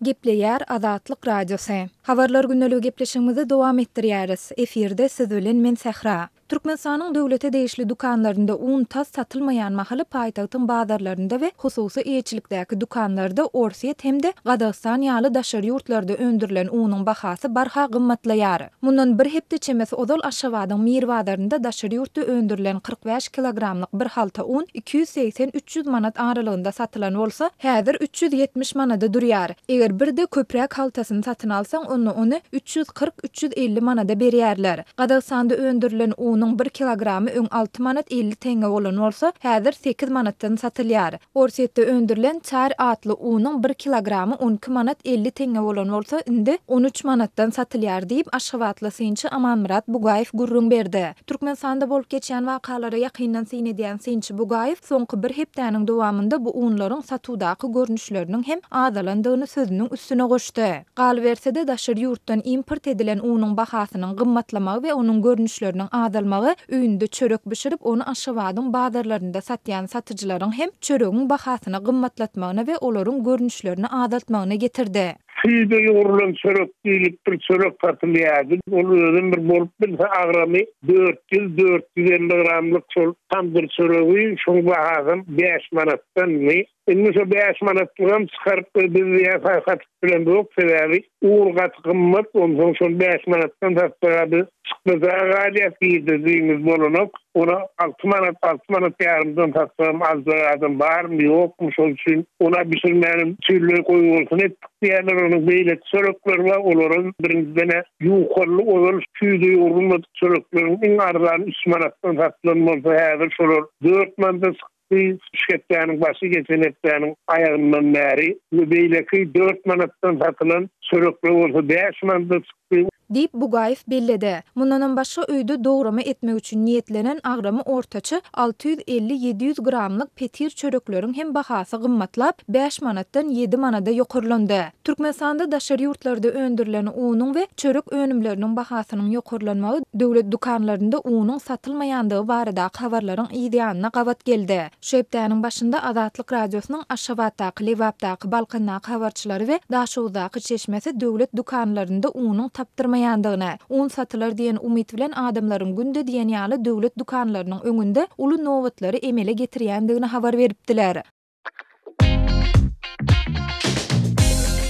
Gepleýär Azatlyk Radiosy. Habarlar gündeligi gepleşigimizi dowam etdirýäris. Efirde siz bilen men Sähra. Türkmenistanyň döwlete degişli dükanlarynda un tas satylmaýan mahaly paýtagtyň bazarlarynda we hususy eýeçilikdäki dükanlarda Orsýet hem-de Gazagystan ýaly daşary ýurtlarda öndürilen unuň bahasy barha gymmatlaýar. Mundan bir hepde çemesi ozal Aşgabadyň Mir bazarynda daşary ýurtda öndürilen 45 kilogramlyk bir halta un 280-300 manat aralygynda satylan bolsa, häzir 370 manada durýar. Eger bir-de köpräk haltasyny satyn alsaň, onda ony 340-350 manada berýärler. Gazagystanda öndürilen unuň bir kilogramy öň alty manat 50 teňňe bolan bolsa, häzir sekiz manatdan satylýar. Orsýetde öndürilen Çar atly unuň bir kilogramy 12 manat 50 teňňe bolan bolsa, indi 13 manatdan satylýar diýip, aşgabatly synçy Amanmyrat Bugaýew gürrüň berdi. Türkmenistanda bolup geçýän wakalara ýakyndan syn edýän synçy Bugaýew soňky bir hepdäniň dowamynda bu unlaryň satuwdaky görnüşleriniň hem azalandygyny sözüniň üstüne goşdy. Galyberse-de, daşary ýurtdan import edilen unuň bahasynyň gymmatlamagy we onuň görnüşleriniň azalmagy öýünde çörek bişirip, ony Aşgabadyň bazarlarynda satýan satyjylaryň hem çöregiň bahasyny gymmatlatmagyna we olaryň görnüşlerini azaltmagyna getirdi. Süýde ýugrulan çörek diýlip bir çörek satylýardy. Ol özem bir bolup bilse agramy 400-450 gramlyk şol tamdyr çöregi, şoň bahasam bäş manatdandy. Indi şo bäş manatlygam çykaryp biz diýýär satyp bilemzok, sebäbi un gaty gymmat, onsoň şol bäş manatdan satsaga biz çykdaja galýas, girdejimiz bolanok. Ony alty manat, alty manat ýarymdan satsagam aljak adam barmy, ýokmy, şol üçin ona bişirmänem tüýlügi goýbolsun etdik diýýärler. Onuň beýleki çörekleri bar, olaram birinjiden-ä ýukaly ozal süýde ýugrulmadyk çörekleriň iň arzany üç manatdan satylan bolsa, häzir şolar dört manada çykdy. Şu hepdäniň başy geçen hepdäniň aýagyndan bäri we beýleki dört manatdan satylan çörekler bolsa bäş manada çykdy. Diýip, Bugaýew belledi. Mundanam başga öýde dograma etmek üçin niýetlenen agramy ortaça 650-700 gramlyk petir çörekleriň hem bahasy gymmatlap, bäş manatdan ýedi manada ýokarlandy. Türkmenistanda daşary ýurtlarda öndürilen unuň we çörek önümleriniň bahasynyň ýokarlanmagy döwlet dükanlarynda unuň satylmaýandygy baradaky habarlaryň yz ýanyna gabat geldi. Şu hepdäniň başynda Azatlyk Radiosynyň Aşgabatdaky, Lebapdaky, Balkandaky habarçylary we Daşoguzdaky çeşmesi döwlet dükanlarynda unuň tapdyrmaýandygyny, un satylar diýen umyt bilen adamlaryň günde diýen ýaly döwlet dükanlarynyň öňünde uly nobatlary emele getirýändigini habar beripdiler.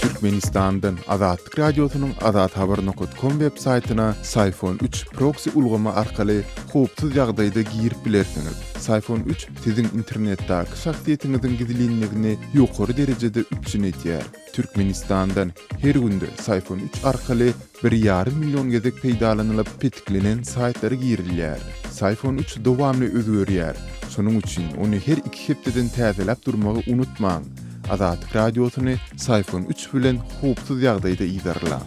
Türkmenistandan Azatlyk Radiosynyň azathabar nokat kom web saýtyna Syfon üç proksi ulgamy arkaly howpsuz ýagdaýda girip bilersiňiz. Syfon üç siziň internetdäki şahsyýetiňiziň gizlinligini ýokary derejede üpjün edýär. Türkmenistandan her günde Syfon üç arkaly bir ýarym million gezek peýdalanylyp petiklenen saýtlara girilýär. Syfon üç dowamly özgerýär. Şonuň üçin ony her iki hepdeden täzeläp durmagy unutmaň. Azatlyk Radiosyny Syfon üç bilen howpsuz ýagdaýda yzarlaň.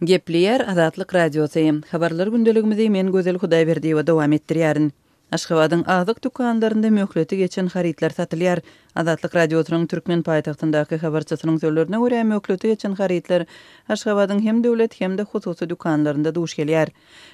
Gepleýär Azatlyk Radiosy. Habarlar gündeligimizi men Gözel Hudaýberdiýewa dowam etdirýärin. Aşgabadyň azyk dükanlarynda möhleti geçen harytlar satylýar. Azatlyk Radiosynyň türkmen paýtagtyndaky habarçysynyň sözlerine görä, möhleti geçen harytlar Aşgabadyň hem döwlet, hem-de hususy dükanlarynda duş gelýär.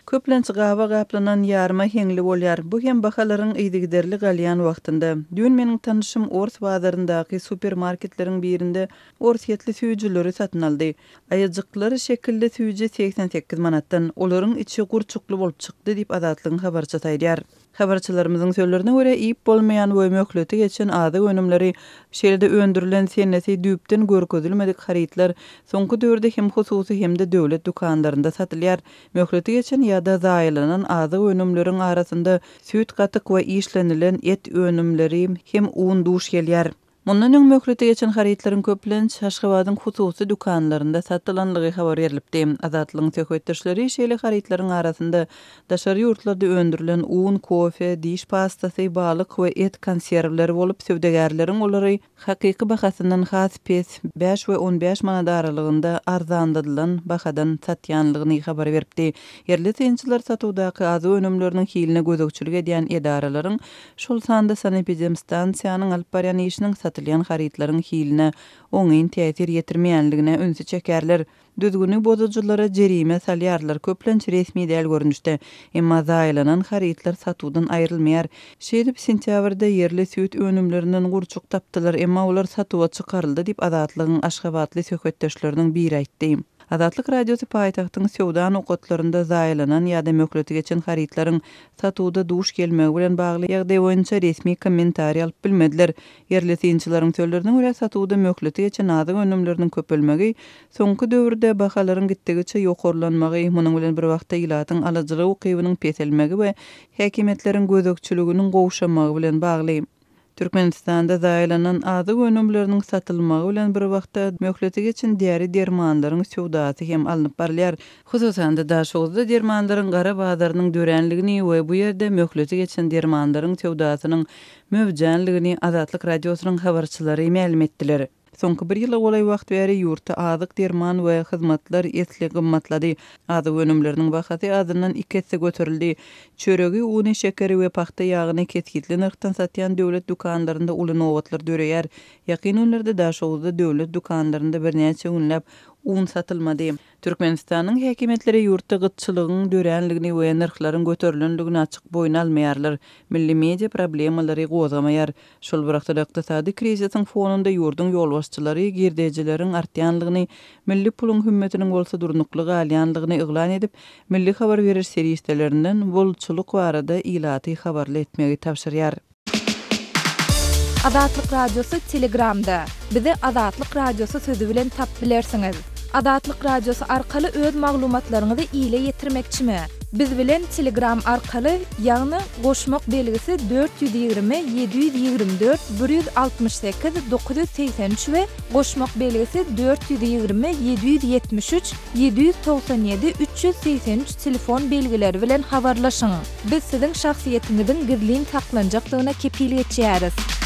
Köplenç gaba gaplanan ýarma heňli bolýar. Bu hem bahalaryň yzygiderli galýan wagtynda. Düýn meniň tanyşym ors bazaryndaky supermarketleriň birinde orsýetli süýjüleri satyn aldy. Aýajyklar şekilli süýji 88 manatdan, olaryň içi gurçukly bolup çykdy diýip, Azatlygyň habarçysy aýdýar. Habarçylarymyzyň sözlerine görä, iýip bolmaýan we möhleti geçen azyk önümleri, şeýle-de öndürilen senesi düýpden görkezilmedik harytlar soňky döwürde hem hususy hem-de döwlet dükanlarynda satylýar. Möhleti geçen ýa-da zaýalanan azyk önümleriň arasynda süýt-gatyk we işlenilen et önümleri hem un duş gelýär. Mundan öň möhleti geçen harytlaryň köplenç Aşgabadyň hususy dükanlarynda satylanlygy habar berlipdi. Azatlygyň söhbetdeşleri şeýle harytlaryň arasynda daşary ýurtlarda öndürilen un, kofe, diş pastasy, balyk we et konserwleri bolup, söwdagärleriň olary hakyky bahasyndan has pes, bäş we on bäş manat aralygynda arzanladylan bahadan satýanlygyny habar beripdi. Ýerli synçylar satuwdaky azyk önümleriniň hiline gözegçilik edýän edaralaryň şol sanda sanepidemstansiýanyň alyp barýan işiniň. satylýan harytlaryň hiline oňyn täsir ýetirmeýänligine ünsi çekýärler. Düzgüni bozujylara jerime salýarlar, köplenç resmi däl görnüşde. Emma zaýalanan harytlar satuwdan aýrylmaýar. Şeýdip, sentýabrda ýerli süýt önümlerinden gurçuk tapdylar, emma olar satuwa çykaryldy diýip, Azatlygyň aşgabatly söhbetdeşleriniň biri aýtdy. Azatlyk Radiosy paýtagtyň söwda nokatlarynda zaýalanan ýa-da möhleti geçen harytlaryň satuwda duş gelmegi bilen bagly ýagdaý boýunça resmi kommentariý alyp bilmediler. Ýerli synçylaryň sözlerine görä, satuwda möhleti geçen azyk önümleriniň köpelmegi, soňky döwürde bahalaryň gitdigiçe ýokarlanmagy, munuň bilen bir wagtda ilatyň alyjylyk ukybynyň peselmegi we häkimiýetleriň gözegçiliginiň gowşamagy bilen bagly. Türkmenistanda zaýalanan azyk önümleriniň satylmagy bilen bir wagtda, möhleti geçen däri-dermanlaryň söwdasy hem alnyp barylýar. Hususan-da, Daşoguzda dermanlaryň gara bazarynyň döränligini we bu ýerde möhleti geçen dermanlaryň söwdasynyň möwjänligini Azatlyk Radiosynyň habarçylary mälim etdiler. Soňky bir ýyla golaý wagt bäri ýurtda azyk, derman we hyzmatlar esli gymmatlady. Azyk önümleriniň bahasy azyndan iki esse göterildi. Çöregi, uny, şekeri we pagta ýagyny kesgitli nyrhdan satýan döwlet dükanlarynda uly nobatlar döreýär. Ýakyn günlerde Daşoguzda döwlet dükanlarynda birnäçe günläp un satylmady. Türkmenistanyň häkimiýetleri ýurtda gytçylygyň döränligini we nyrhlaryň göterilenligini açyk boýun almaýarlar. Milli media problemalary gozgamaýar. Şol bir wagtda-da ykdysady krizisiň fonunda ýurduň ýolbaşçylary girdejileriň artýanlygyny, milli puluň hümmetiniň bolsa durnukly galýanlygyny yglan edip, milli habar beriş serişdelerinden bolçulyk barada ilaty habarly etmegi tabşyrýar. Azatlyk Radiosy Telegramda. Bizi Azatlyk Radiosy sözi bilen tap bilersiňiz. Azatlyk Radiosy arkaly öz maglumatlaryňyzy ile ýetirmekçimi? Biz bilen Telegram arkaly, ýagny goşmak belgisi 420 724 168 983 we goşmak belgisi 420 773 797 383 telefon belgileri bilen habarlaşyň. Biz siziň şahsyýetiňiziň gizlin saklanjakdygyna kepil geçýäris.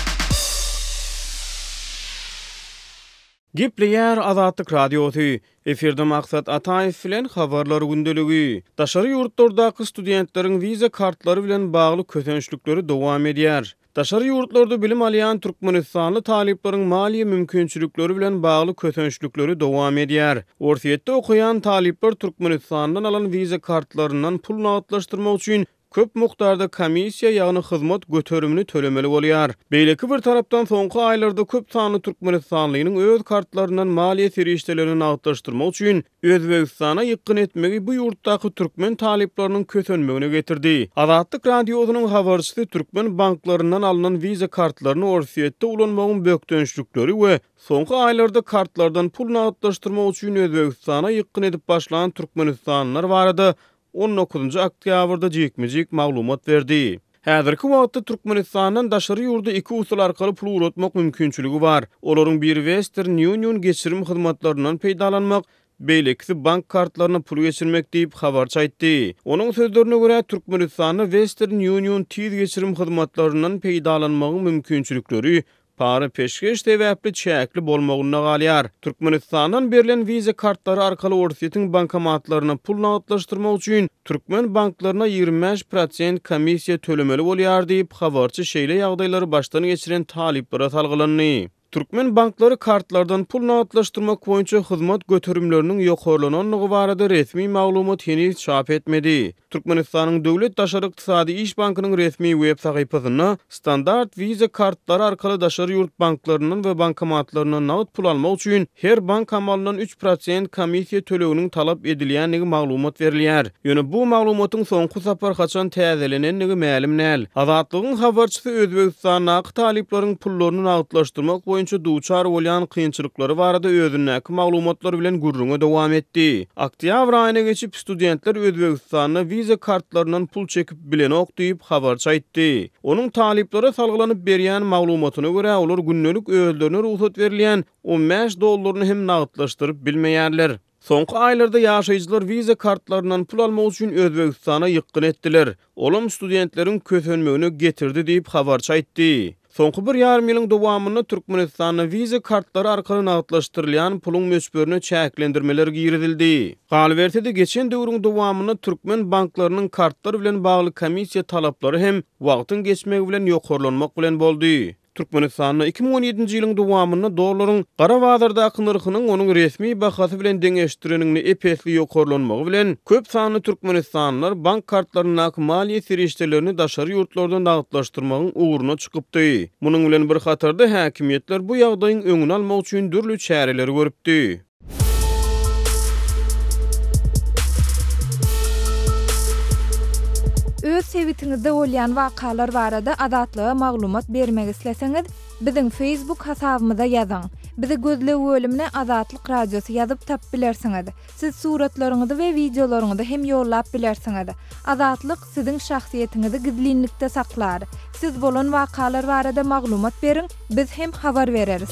Gepleýär Azatlyk Radiosy, Efirde Maksat Ataýew bilen Habarlar gündeligi. Daşary ýurtlardaky studentleriň wiza kartlary bilen bagly kösençlikleri dowam edýär. Daşary ýurtlarda bilim alýan türkmenistanly talyplaryň maliýe mümkinçilikleri bilen bagly kösençlikleri dowam edýär. Orsýetde okaýan talyplar Türkmenistandan alan wiza kartlaryndan pul nagtlaşdyrmak üçin köp mukdarda komissiýa, ýagny hyzmat göterimini tölemeli bolýar. Beýleki bir tarapdan, soňky aýlarda köp sanly türkmenistanlynyň öz kartlaryndan maliýe serişdelerini nagtlaşdyrmak üçin Özbegistana ýykgyn etmegi bu ýurtdaky türkmen talyplarynyň kösenmegine getirdi. Azatlyk Radiosynyň habarçysy türkmen banklaryndan alnan wiza kartlaryny Orsýetde ulanmagyň bökdençlikleri we soňky aýlarda kartlardan pul nagtlaşdyrmak üçin Özbegistana ýykgyn edip başlan türkmenistanlylar barada on dokuzynjy oktýabrda jikme-jik maglumat berdi. Häzirki wagtda Türkmenistandan daşary ýurda iki usul arkaly pul ugratmak mümkinçiligi bar. Olaryň biri Western Union geçirim hyzmatlaryndan peýdalanmak, beýlekisi bank kartlaryna pul geçirmek diýip, habarçy aýtdy. Onuň sözlerine görä, Türkmenistanda Western Union tiz geçirim hyzmatlaryndan peýdalanmagyň mümkinçilikleri Para-peşgeş sebäpli çäkli bolmagynda galýar. Türkmenistandan berlen wiza kartlary arkaly Orsýetiň bankomatlaryna pul nagtlaşdyrmak üçin türkmen banklaryna 25 prosent komissiýa tölemeli bolýar diýip, habarçy şeýle ýagdaýlary başdan geçiren talyplara salgylandy. Türkmen banklary kartlardan pul nagtlaşdyrmak boýunça hyzmat göterimleriniň ýokarlanandygy barada resmi maglumat heniz çap etmedi. Türkmenistanyň Döwlet daşary ykdysady iş bankynyň resmi web sahypasynda standart Visa kartlary arkaly daşary ýurt banklaryndan we bankomatlaryndan nagt pul almak üçin her bank amalyndan 3 prosent komissiýa töleginiň talap edilýändigi maglumat berilýär. Ýöne bu maglumatyň soňky sapar haçan täzelenendigi mälim däl. Azatlygyň habarçysy Özbegistandaky talyplaryň pullaryny nagtlaşdyrmak boýunça duçar bolýan kynçylyklary barada özündäki maglumatlar bilen gürrüňe dowam etdi. Oktýabr aýyna geçip, studentler Özbegistanda wiza kartlaryndan pul çekip bilenok diýip, habarçy aýtdy. Onuň talyplara salgylanyp berýän maglumatyna görä, olar gündelik özlerine rugsat berilýän 15 dollaryny hem nagtlaşdyryp bilmeýärler. Soňky aýlarda ýaşaýjylar wiza kartlaryndan pul almak üçin Özbegistana ýykgyn etdiler. Olam studentleriň kösenmegine getirdi diýip, habarçy aýtdy. Soňky bir ýarym ýylyň dowamynda Türkmenistanda wiza kartlary arkaly nagtlaşdyrylýan puluň möçberine çäklendirmeler girizildi. Galyberse-de, geçen döwrüň dowamynda türkmen banklarynyň kartlar bilen bagly komissiýa talaplary hem wagtyň geçmegi bilen ýokarlanmak bilen boldy. Türkmenistanda 2017-nji ýylyň dowamynda dollaryň gara bazardaky nyrhynyň onuň resmi bahasy bilen deňeşdireniňde ep-esli ýokarlanmagy bilen, köp sanly türkmenistanlylar bank kartlaryndaky maliýe serişdelerini daşary ýurtlarda nagtlaşdyrmagyň ugruna çykypdy. Munuň bilen bir hatarda, häkimiýetler bu ýagdaýyň öňüni almak üçin dürli çäreleri görüpdi. Öz sebitiňizde bolýan wakalar barada Azatlyga maglumat bermek isleseňiz, biziň Facebook hasabymyza ýazyň. Bizi gözleg bölümine Azatlyk Radiosy ýazyp tapyp bilersiňiz. Siz suratlaryňyzy we wideolaryňyzy hem ýollap bilersiňiz. Azatlyk siziň şahsyýetiňizi gizlinlikde saklar. Siz bolan wakalar barada maglumat beriň, biz hem habar bereris.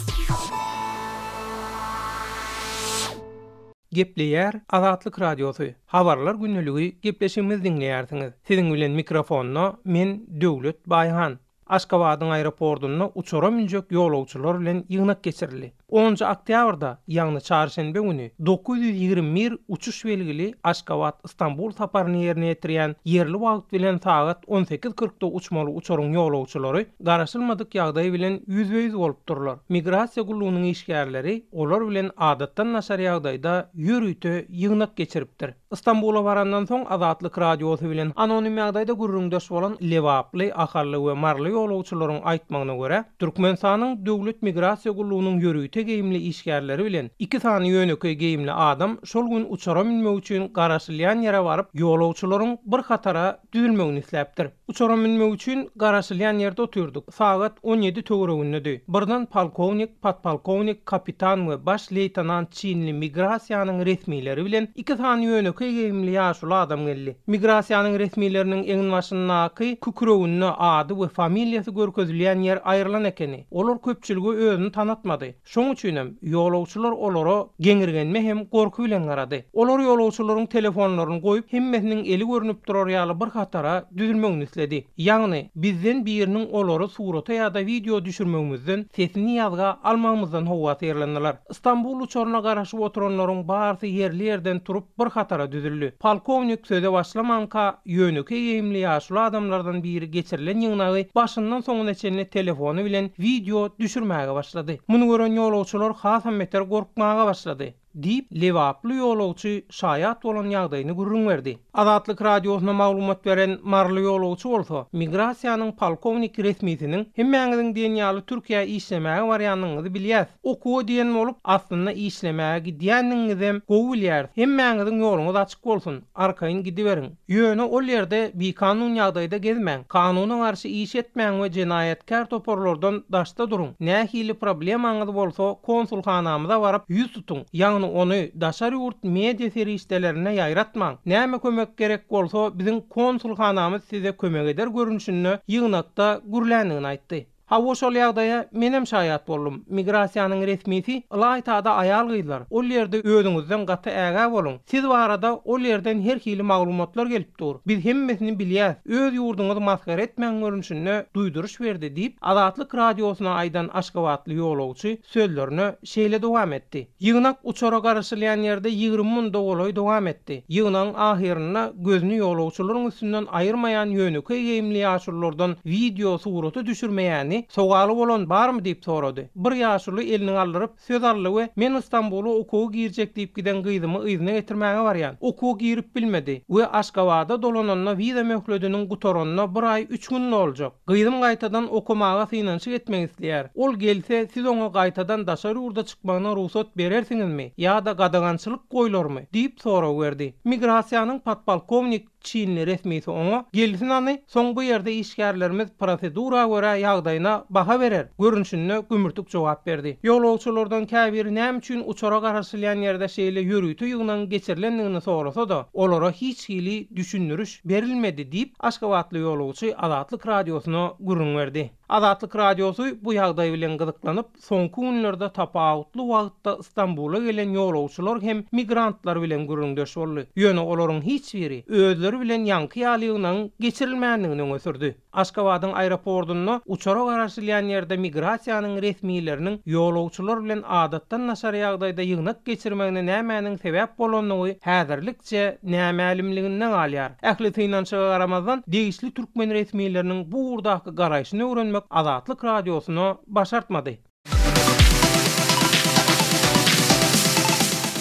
Gepleýär Azatlyk Radiosy, Habarlar gündeligi gepleşigimizi diňleýärsiňiz. Siziň bilen mikrofonda men Döwlet Baýhan. Aşgabadyň aeroportunda uçara münjek ýolagçylar bilen ýygnak geçirildi. Onunjy oktýabrda, ýagny çarşenbe güni 921 uçuş belgili Aşgabat, Stambul saparyny ýerine ýetirýän ýerli wagt bilen sagat on sekiz kyrkda uçmaly uçaryň ýolagçylary garaşylmadyk ýagdaý bilen ýüzbe-ýüz bolup durlar. Migrasiýa gullugynyň işgärleri olar bilen adatdan daşary ýagdaýda ýörite ýygnak geçiripdir. Stambula barandan soň Azatlyk Radiosy bilen anonim ýagdaýda gürrüňdeş bolan lebaply, ahally we maryly ýolagçylaryň aýtmagyna görä, Türkmenistanyň Döwlet migrasiýa gullugynyň ýörite geýimli işgärleri bilen iki sany ýönekeý geýimli adam şol gün uçara münmek üçin garaşylýan ýere baryp, ýolagçylaryň bir hatara düzülmegini isläpdir. Uçara münmek üçin garaşylýan ýerde otyrdyk. Sagat on ýedi töweregindedi. Birden polkownik, podpolkownik, kapitan we baş leýtenant çinli migrasiýanyň resmileri bilen iki sany ýönekeý geýimli ýaşuly adam geldi. Migrasiýanyň resmileriniň eginbaşyndaky kükreginde ady we familiýasy görkezilýän ýer aýrylan ekeni. Olar köpçülige özüni tanatmady. Şoň üçinem, ýolagçylar olara geňirgenme hem gorky bilen garady. Olar ýolagçylaryň telefonlaryny goýup, hemmesiniň eli görnüp durar ýaly bir hatara düzülmegini isledi. Ýagny, bizden biriniň olary surata ýa-da wideo düşürmegimizden, sesini ýazga almagymyzdan howatyrlandylar. Stambul uçaryna garaşyp oturanlaryň barysy ýerli-ýerden turup, bir hatara düzüldi. Polkownik söze başlamanka, ýönekeý geýimli ýaşuly adamlardan biri geçirilen ýygnagy başyndan soňuna çenli telefony bilen wideo düşürmäge başlady. Muny gören ýolagçylar hasam beter gorkmaga başlady. Diýip, lebaply ýolagçy şaýat bolan ýagdaýyny gürrüň berdi. Azatlyk Radiosyna maglumat beren maryly ýolagçy bolsa, migrasiýanyň polkownik resmisiniň hemmäňiziň diýen ýaly Türkiýä işlemäge barýanyňyzy bilýäs. Okuwa diýen bolup, aslynda işlemäge gidýändigiňizem gowy bilýäris. Hemmäňiziň ýoluňyz açyk bolsun, arkaýyn gidiberiň. Ýöne ol ýerde bikanun ýagdaýda gezmäň, kanuna garşy iş etmäň we jenaýatkär toparlardan daşda duruň. Nähili problemaňyz bolsa konsulhanamyza baryp ýüz tutuň, ýagny ony daşary ýurt media serişdelerinde ýaýratmaň. Näme kömek gerek bolsa biziň konsulhanamyz size kömek eder görnüşinde ýygnakda gürländigini aýtdy. Hawa şol ýagdaýa menem şaýat boldum. Migrasiýanyň resmisi ylaýtada aýal-gyzlar, ol ýerde özüňizden gaty ägä boluň. Siz barada ol ýerden her hili maglumatlar gelip dur. Biz hemmesini bilýäs. Öz ýurduňyzy masgara etmäň görnüşinde duýduryş berdi diýip, Azatlyk Radiosyna aýdan aşgabatly ýolagçy sözlerine şeýle dowam etdi. Ýygnak uçara garaşylýan ýerde 20 munda golaý dowam etdi. Ýygnagyň ahyrynda gözüni ýolagçylaryň üstünden aýyrmaýan ýönekeý geýimli ýaşululardan wideo surata düşürmeýäni sowaly bolan barmy diýip sorady. Bir ýaşuly elini galdyryp, söz aldy we Men Stambula okuwa girjek diýip giden gyzymy yzyna getirmäge barýan. Okuwa girip bilmedi we Aşgabada dolananyna wiza möhlediniň gutaranyna bir aý üç gün doljak. Gyzym gaýtadan okamaga synanyşyk etmek isleýär. Ol gelse, siz oňa gaýtadan daşary ýurda çykmagyna rugsat berersiňizmi ýa-da gadagançylyk goýlarmy? diýip sorag berdi. Migrasiýanyň podpolkownik çinli resmisi oňa, Gelsin hany, soň bu ýerde işgärlerimiz prosedura görä ýagdaýyna baha berer, görnüşinde gümürtik jogap berdi. Ýolagçylardan käbiri näme üçin uçara garaşylýan ýerde şeýle ýörite ýygnagyň geçirilendigini sorasa-da, olara hiç hili düşündiriş berilmedi diýip, aşgabatly ýolagçy Azatlyk Radiosyna gürrüň berdi. Azatlyk Radiosy bu ýagdaý bilen gyzyklanyp, soňky günlerde tapawutly wagtda Stambula gelen ýolagçylar hem migrantlar bilen gürrüňdeş boldy. Ýöne olaryň hiç biri özleri bilen ýaňky ýaly ýygnagyň geçirilmändigini öňe sürdi. Aşgabadyň aeropordunda uçara garaşylýan ýerde migrasiýanyň resmileriniň ýolagçylar bilen adatdan daşary ýagdaýda ýygnak geçirmegine nämäniň sebäp bolandygy häzirlikçe nämälimliginde galýar. Ähli synanyşyga garamazdan, degişli türkmen resmileriniň bu ugurdaky garaýşyny öwrenmek. öwrenmek Azatlyk Radiosyna başartmady.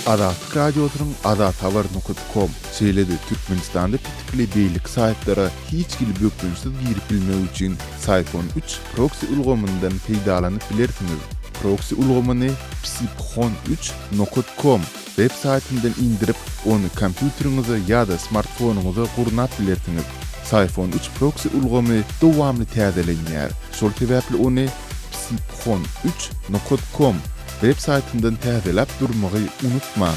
Azatlyk Radiosynyň azathabar nokat kom, şeýle-de Türkmenistanda petikli beýleki saýtlara hiç hili bökdençsiz girip bilmek üçin Syfon üç proksi ulgamyndan peýdalanyp bilersiňiz. Proksi ulgamyny psiphon üç nokat kom web saýtyndan indirip, ony kompýuteriňize ýa-da smartfonyňyza gurnap bilersiňiz. Syfon üç proksi ulgamy dowamly täzelenýär, şol sebäpli ony psiphon üç nokat kom web saýtyndan täzeläp durmagy unutmaň.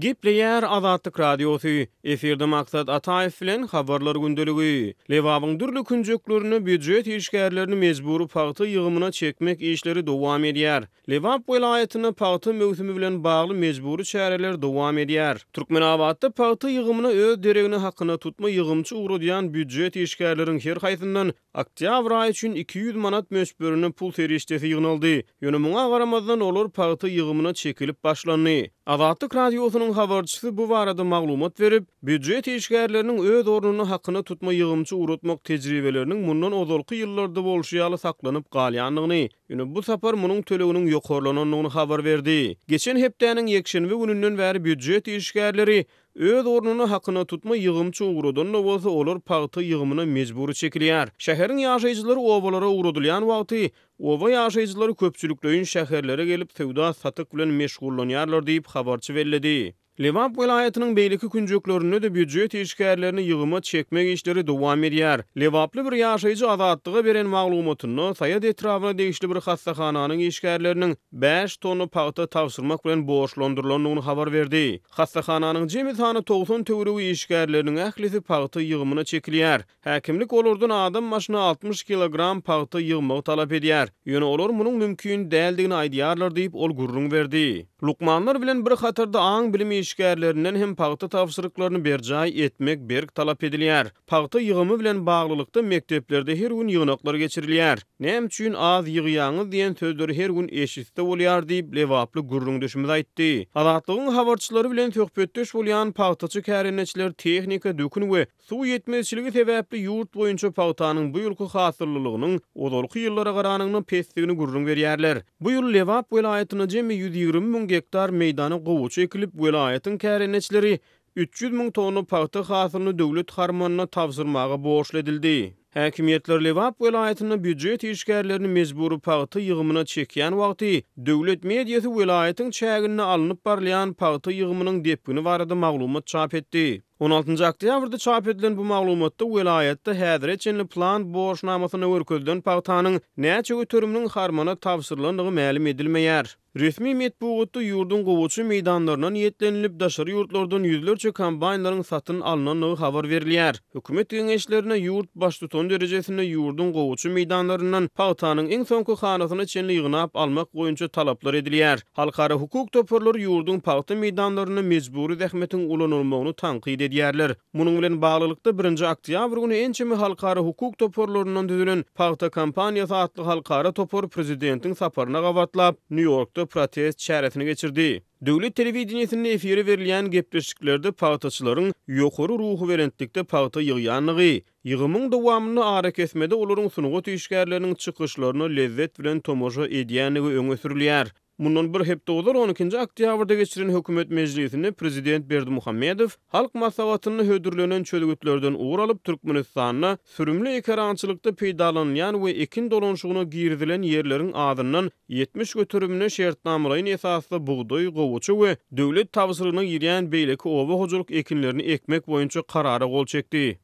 Gepleýär Azatlyk Radiosy, Efirde Maksat Ataýew bilen Habarlar gündeligi. Lebabyň dürli künjeklerinde býujet işgärlerini mejbury pagta ýygymyna çekmek işleri dowam edýär. Lebap welaýatynda pagta möwsümi bilen bagly mejbury çäreler dowam edýär. Türkmenabatda pagta ýygymyna öz deregine hakyna tutma ýygymçy ugradýan býujet işgärleriň her haýsyndan Oktýabr aýy üçin 200 manat möçberinde pul serişdesi ýygnaldy. Ýöne muňa garamazdan, olar pagta ýygymyna çekilip başlandy. Azatlyk Radiosynyň habarçysy bu barada maglumat berip, býujet işgärleriniň öz ornuna hakyna tutma ýygymçy ugratmak tejribeleriniň mundan ozalky ýyllarda bolşy ýaly saklanyp galýandygyny, ýöne bu sapar munuň töleginiň ýokarlanandygyny habar berdi. Geçen hepdäniň ýekşenbe gününden bäri býujet işgärleri Öz ornuna hakyna tutma ýygymçy ugradan-da bolsa, olar pagta ýygymyna mejbury çekilýär. Şäheriň ýaşaýjylary obalara ugradylýan wagty, oba ýaşaýjylary köpçülikleýin şäherlere gelip, söwda-satyk bilen meşgullanýarlar diýip, habarçy belledi. Lebap welaýatynyň beýleki künjeklerinde-de býujet işgärlerini ýygyma çekmek işleri dowam edýär. Lebaply bir ýaşaýjy Azatlyga beren maglumatynda, Saýat etrabyna degişli bir hassahananyň işgärleriniň bäş tonna pagta tabşyrmak bilen borçlandyrylandygyny habar berdi. Hassahananyň jemi sany 90 töweregi işgärleriniň ählisi pagta ýygymyna çekilýär. Häkimlik olardan adam başyna 60 kilogram pagta ýygmagy talap edýär. Ýöne olar munuň mümkin däldigini aýdýarlar diýip, ol gürrüň berdi. Lukmanlar bilen bir hatarda aň-bilim işgärlerinden hem pagta tabşyryklaryny berjaý etmek berk talap edilýär. Pagta ýygymy bilen baglylykda mekdeplerde her gün ýygnaklar geçirilýär. Näme üçin az ýygýaňyz diýen sözleri her gün eşitse bolýar diýip, lebaply gürrüňdeşimiz aýtdy. Azatlygyň habarçylary bilen söhbetdeş bolýan pagtaçy kärendeçiler tehnika, dökün we suw ýetmezçiligi sebäpli ýurt boýunça pagtanyň bu ýylky hasyllylygynyň ozalky ýyllara garanyňda pesdigini gürrüň berýärler. Bu ýyl Lebap welaýatynda jemi 120 müň gektar meýdana gowaça ekilip, welaýatyň kärendeçileri 300 müň tonna pagta hasylyny döwlet harmanyna tabşyrmaga borçly edildi. Häkimiýetler Lebap welaýatynda býujet işgärlerini mejbury pagta ýygymyna çekýän wagty, döwlet mediasy welaýatyň çäginde alnyp barylýan pagta ýygymynyň depgini barada maglumat çap etdi. On altynjy oktýabrda çap edilen bu maglumatda welaýatda häzire çenli plan borçnamasynda görkezilen pagtanyň näçe göteriminiň harmana tabşyrylandygy mälim edilmeýär. Resmi metbugatda ýurduň gowaça meýdanlaryna niýetlenilip, daşary ýurtlardan ýüzlerçe kombaýnlaryň satyn alnandygy habar berilýär. Hökümet geňeşlerine ýurt baştutany derejesinde ýurduň gowaça meýdanlaryndan pagtanyň iň soňky hanasyna çenli ýygnap almak boýunça talaplar edilýär. Halkara hukuk toparlary ýurduň pagta meýdanlarynda mejbury zähmetiň ulanylmagyny tankyt edýärler. Munuň bilen baglylykda, birinji oktýabr güni ençeme halkara hukuk toparlaryndan düzülen Pagta kampaniýasy atly halkara topar prezidentiň saparyna gabatlap, Nýu-Ýorkda protest çäresini geçirdi. Döwlet telewideniýesinde efire berilýän gepleşiklerde pagtaçylaryň ýokary ruhubelentlikde pagta ýygýandygy, ýygymyň dowamynda arakesmede olaryň sungat işgärleriniň çykyşlaryna lezzet bilen tomaşa edýändigi öňe sürülýär. Mundan bir hepde ozal, on ikinji oktýabrda geçiren hökümet mejlisinde prezident Berdimuhamedow Halk Maslahatynda hödürlenen çözgütlerden ugur alyp, Türkmenistanda sürümli ekerançylykda peýdalanylýan we ekin dolanyşygyna girizilen ýerleriň azyndan 70 göterimine şertnamalaýyn esasda bugdaý, gowaça we döwlet tabşyrygyna girýän beýleki oba hojalyk ekinlerini ekmek boýunça Karara gol çekdi.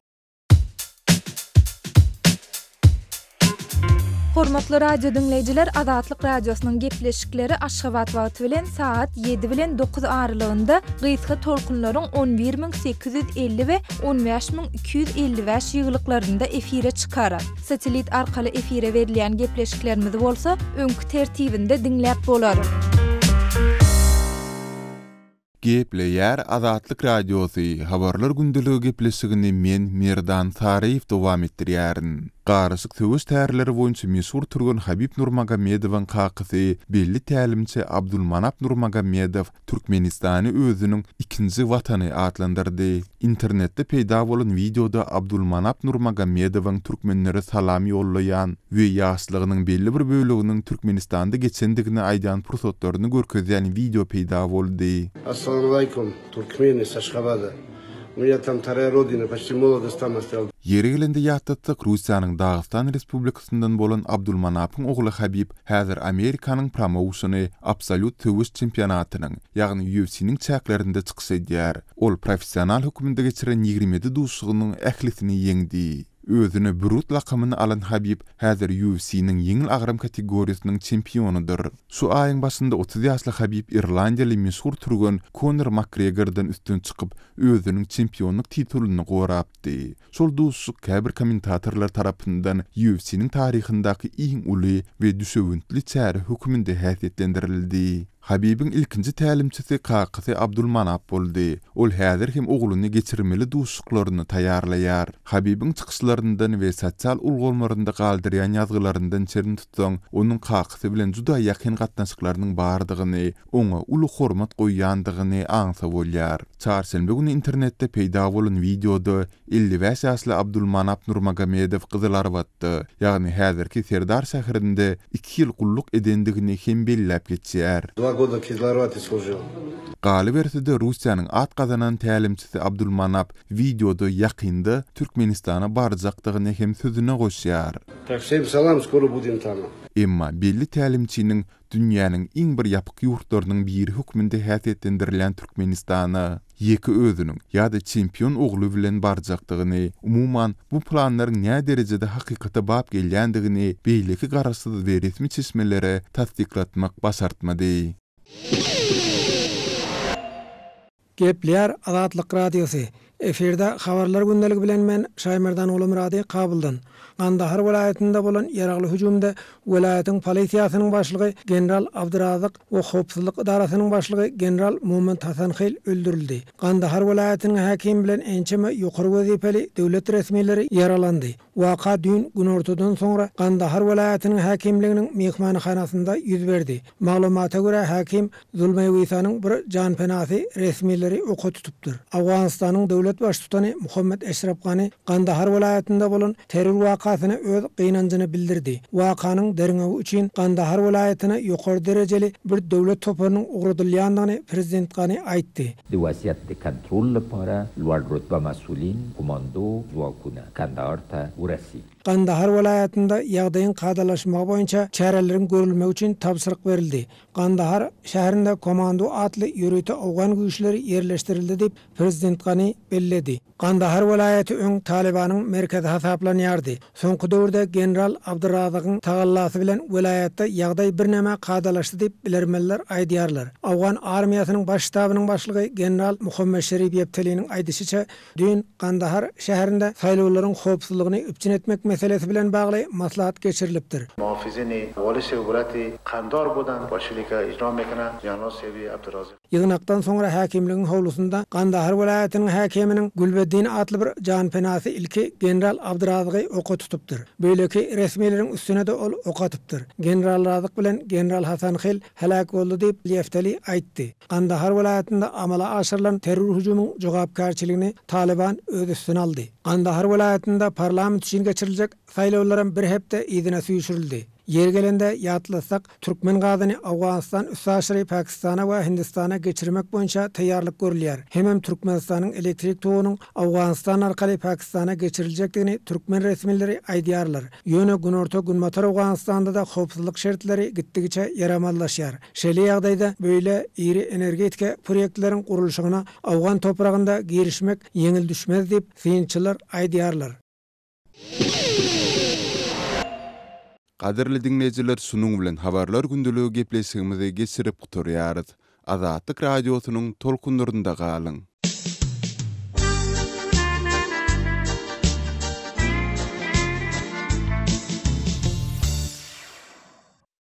Hormatly radio diňleýjiler, Azatlyk Radiosynyň gepleşikleri Aşgabat wagty bilen sagat 7 bilen 9 aralygynda gysga tolkunlaryň 11850 we 15255 ýygylyklarynda efire çykar. Satellit arkaly efire berilýän gepleşiklerimizi bolsa öňki tertibinde diňläp bolar. Gepleýär Azatlyk Radiosy, Habarlar gündeligi gepleşigini men, Merdan Saryýew dowam etdirýärin. Garyşyk söweş tärleri boýunça meşhur türgen Habib Nurmagomedowyň kakasy, belli tälimçi Abdulmanap Nurmagomedow Türkmenistany özüniň ikinji Watany atlandyrdy. Internetde peýda bolan wideoda Abdulmanap Nurmagomedowyň türkmenlere salam ýollaýan we ýaşlygynyň belli bir böleginiň Türkmenistanda geçendigini aýdýan pursatlaryny görkezýän wideo peýda boldy. Assalamualeýkum, Turkmeni s Aşgabada. U menya tam wtaraýa rodina, poçti molodost tam ostral. Ýeri gelende ýatlatsak, Russiýanyň Dagystan Respublikasyndan bolan Abdulmanapyň ogly Habib häzir Amerikanyň promouşeni Absolýut söweş çempionatynyň, ýagny UFC-niň çäklerinde çykyş edýär. Ol professional hökmünde geçiren 27 duşuşygynyň ählisini ýeňdi. Özüne Brut lakamyny alan Habib häzir UFC-niň ýeňil agram kategoriýasynyň çempionydyr. Şu aýyň başynda 30 ýaşly Habib irlandiýaly meşhur türgen Konor Makgregordan üstün çykyp, özüniň çempionlyk titulyny gorapdy. Şol duşuşyk käbir kommentatorlar tarapyndan UFC-niň taryhyndaky iň uly we düşewüntli çäre hökmünde häsiýetlendirildi. Habibiň ilkinji tälimçisi kakasy Abdulmanap boldy. Ol häzir hem ogluny geçirmeli duşuşyklaryna taýýarlaýar. Habibiň çykyşlaryndan we sosial ulgamlarynda galdyrýan ýazgylaryndan çen tutsaň, onuň kakasy bilen juda ýakyn gatnaşyklarynyň bardygyny, oňa uly hormat goýýandygyny aňsa bolýar. Çarşenbe güni internetde peýda bolan wideoda 55 ýaşly Abdulmanap Nurmagomedow Gyzylarbatda, ýagny häzirki Serdar şäherinde iki ýyl gulluk edendigini hem belläp geçýär. Dva goda Kizlarwate slujil. Galyberse-de, Russiýanyň at gazanan tälimçisi Abdulmanap wideoda ýakynda Türkmenistana barjakdygyny hem sözüne goşýar. Tak wsem salam, skoro budem tama. Emma belli tälimçiniň dünýäniň iň bir ýapyk ýurtlarynyň biri hökmünde häsiýetlendirilýän Türkmenistana ýeke özüniň ýa-da çempion ogly bilen barjakdygyny, umuman, bu planlaryň näderejede hakykata bap gelýändigini beýleki garaşsyz we resmi çeşmelere tassyklatmak başartmady. Gepleýär Azatlyk Radiosy. Efirde Habarlar gündeligi bilen men Şaýmerdan Gulumyrady Kabuldan. Gandahar welaýatynda bolan ýaragly hüjümde welaýatyň polisiýasynyň başlygy general Abdyrazyk we howpsuzlyk edarasynyň başlygy general Momand Hasanhil öldürildi. Gandahar welaýatynyň häkimi bilen ençeme ýokary wezipeli döwlet resmileri ýaralandy. Waka düýn günortadan soňra Gandahar welaýatynyň häkimliginiň myhmanhanasynda ýüz berdi. Maglumata görä, häkim Zulmaý Wisanyň bir janpenasy resmileri oka tutupdyr. Owganystanyň döwlet baştutany Muhammet Eşrap Gani Gandahar welaýatynda bolan terror wakasyna öz gynanjyny bildirdi. Wakanyň derňewi üçin Gandahar welaýatyna ýokary derejeli bir döwlet toparynyň ugradylýandygyny prezident Gani aýtdy. د وضعیت د کنترول لپاره لوړ رتبه مسؤلین کوماندو ځواکونه کندهار ته ورسیږي. Gandahar welaýatynda ýagdaýyň kadalaşmagy boýunça çäreleriň görülmegi üçin tabşyryk berildi. Gandahar şäherinde Komando atly ýörite owgan güýçleri ýerleşdirildi diýip, prezident Gani belledi. Gandahar welaýaty öň Talybanyň merkezi hasaplanýardy. Soňky döwürde general Abdyrazygyň tagallasy bilen welaýatda ýagdaý birneme kadalaşdy diýip, bilermenler aýdýarlar. Owgan armiýasynyň baş ştabynyň başlygy general Muhammet Şerip Ýebteliniň aýdyşyça, düýn Gandahar şäherinde saýlawlaryň howpsuzlygyny üpjün etmek meselesi bilen bagly maslahat geçirilipdir. Ýygnakdan soňra häkimligiň howlusynda Gandahar welaýatynyň häkiminiň Gülbeddin atly bir janpenasy ilki general Abdyrazygy oka tutupdyr. Beýleki resmileriň üstüne-de ol ok atypdyr. General Razyk bilen general Hasanhil heläk boldy diýip, Lefteli aýtdy. Gandahar welaýatynda amala aşyrylan terror hüjümiň jogapkärçiligini Talyban öz üstüne aldy. Gandahar welaýatynda parlament üçin geçiriljek saýlawlaram bir hepde yzyna süýşürildi. Ýeri gelende ýatlatsak, türkmen gazyny Owganystan üstaşyry Pakistana we Hindistana geçirmek boýunça taýýarlyk görülýär. Hemem Türkmenistanyň elektrik togunyň Owganystan arkaly Pakistana geçiriljekdigini türkmen resmileri aýdýarlar. Ýöne günorta-günbatar Owganystanda-da howpsuzlyk şertleri gitdigiçe ýaramazlaşýar. Şeýle ýagdaýda beýle iri energetika proýektleriň gurluşygyna owgan topragynda girişmek ýeňil düşmez diýip, synçylar aýdýarlar. Gadyrly diňleýjiler şunuň bilen habarlar gündeligi gepleşigimizi geçirip gutarýarys. Azatlyk Radiosynyň tolkunlarynda galyň.